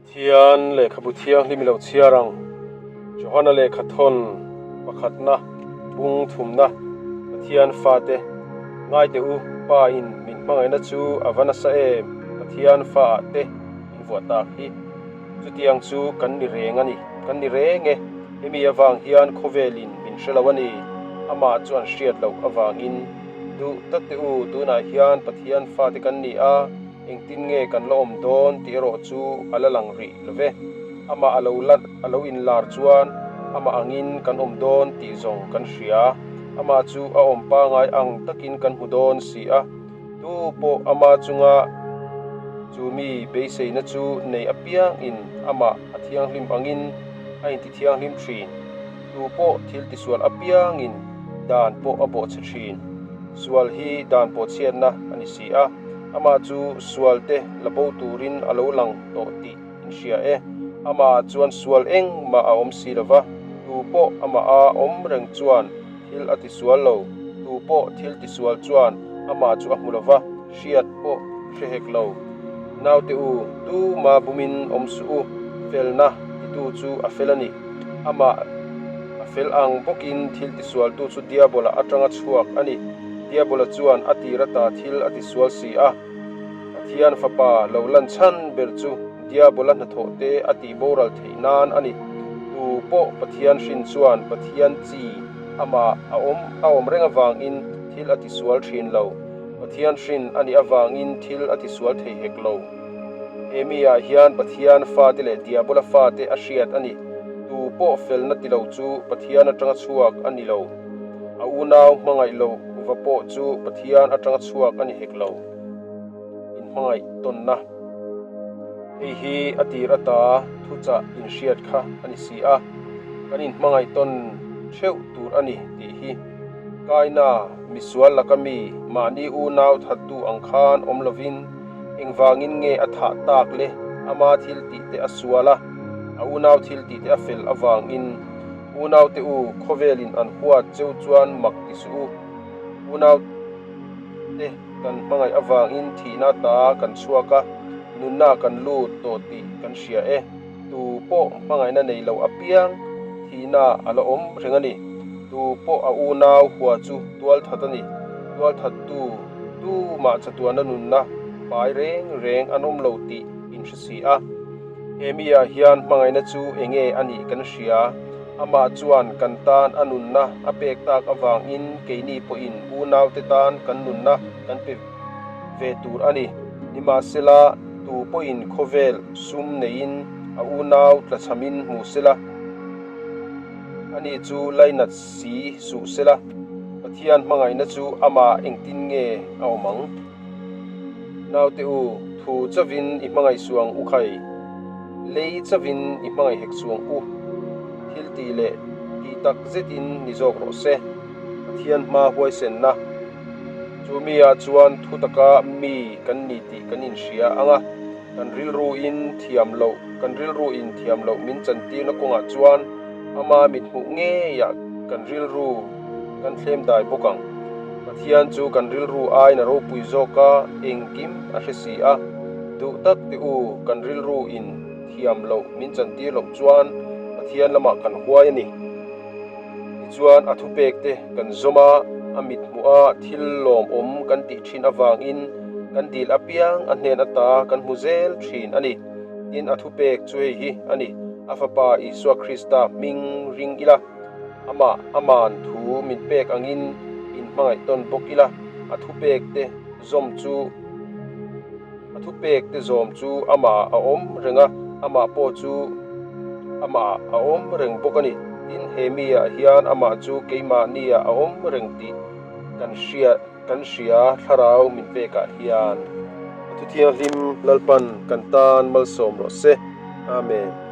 Pathian lehkhabu thianghlim i lo chhiar ang. Johana lehkha thawn pakhatna, bung thumna, Pathian fate, ngai teh u, Pa in min hmangaihna chu a va nasa em, Pathian fa ah te min vuah tak hi. Chutiang chu kan ni reng a ni, kan ni reng e. Hemi avang hian khawvel in min hre lo a ni, amah chu an hriat loh avangin. Duh tak teh u, tunah hian Pathian fate kan ni a. Engtin nge kan la awm dawn tih erawh chu a la lang rih lo ve. Amah a lo lat a lo inlar chuan amah angin kan awm dawn tih zawng kan hria. Amah chu a awm pangai ang takin kan hmu dawn si a. Tu pawh ama chunga chu mi beiseina chu nei apiangin amah a thianghlim angin a intithianghlim thin. Tu pawh thil tisual apiangin dan pawh a bawhchhe thin. Sual hi dan pawhchhiatna a ni si a. Amah chu sualte la bo turin a lo lang tawh tih in hria e. Amah chuan sual engmah a awm si lo va, tu pawh amah a awm reng chuan thil a ti sual lo, tu pawh thil ti sual chuan amah chu a hmu lo va, hriat pawh hre hek lo. Naute u, tuma bumin awm suh u, felna titu chu a fel a ni. Amah a fel ang bawkin thil tisualtu chu Diabola atanga chhuak a ni. Diabola chuan a tir ata thil a tisual si a. Pathian Fapa lo lan chhan ber chu Diabola hnathawhte a tih boral theih nan a ni. Tu pawh Pathian hrin chuan Pathian chi amah a awm a awm reng avangin thil a tisual thin lo. Pathian hrin a nih avangin thil a tisual thei hek lo. He mi-ah hian Pathian fate leh Diabola fate a hriat a ni. Tu pawh felna ti lo chu Pathian atanga chhuak a ni lo. A unau hmangaih lo va pawh chu Pathian atanga chhuak a ni hek lo. Inhmangaih tawnna. Hei hi a tir ata thuchah inhriat kha a ni si a, kan inhmangaih tawn theuh tur a ni tih hi. Kaina, misual laka mi, mahni unau thattu ang khan awm lovin, Engvangin nge a thah tak le? Ama thil tih te a sual a, a unau thil tih te a fel avangin. Unaute u, khawvelin an huat cheu chuan mak ti suh u. Unaute kan hmangaih avangin thihna ta kan chhuak a, nunna kan lut tawh tih kan hria e. Tu pawh hmangaihna nei lo apiang thihna a la awm reng a ni. Tu pawh a unau hua chu tualthat a ni. Tualthattu tumah chatuana nunna pai reng reng an awm lo tih in hre si a. He miah hian hmangaihna chu enge a nih kan hria. Amah chuan kan tan a nunna a pek tak avangin keini pawhin unaute tan kan nunna kan pe ve tur a ni. Nimahsela, tu pawhin khawvel sum neiin a unau tlachhamin hmu sela, ani chu lainat si suh sela, Pathian hmangaihna chu amah engtin nge a awm ang? Naute u, thu chavin i hmangaih suang u khai, lei chavin i hmangaih hek suang u, thil tih leh tih tak zetin ni zawk rawh se. Pathian hma huaisenna. Chu mi ah chuan thu taka mi kan ni tih kan inhria ang a, kan rilruin thiam loh, kan rilruin thiam loh min chantirna kawngah chuan ama mithmuh ngeiah kan rilru kan thlem dai bawk ang. Pathian chu kan rilru aiin a ropui zawk a, engkim a hre si a. Duh tak teh u, kan rilruin thiam loh min chantir loh chuan Pathian lamah kan huai a ni. Tichuan a thupekte kan zawm a, a mithmuh a thil lawmawm kan tih thin avangin kan dil apiang a hnen ata kan hmu zel thin a ni. Tin, a thupek chu hei hi a ni, A Fapa Isua Krista hming ring ila, amah aman thu min pek angin inhmangaih tawn bawk ila, a thupekte zawm chu A thupekte zawm chu amah a awm reng a, amah pawh chu amah a awm reng bawk a ni. Tin, he miah hian amah chu keimahniah a awm reng tih kan hria kan hria thlarau min pekah hian. A thuthianghlim Lalpan kan tan malsawm rawh se. Amen.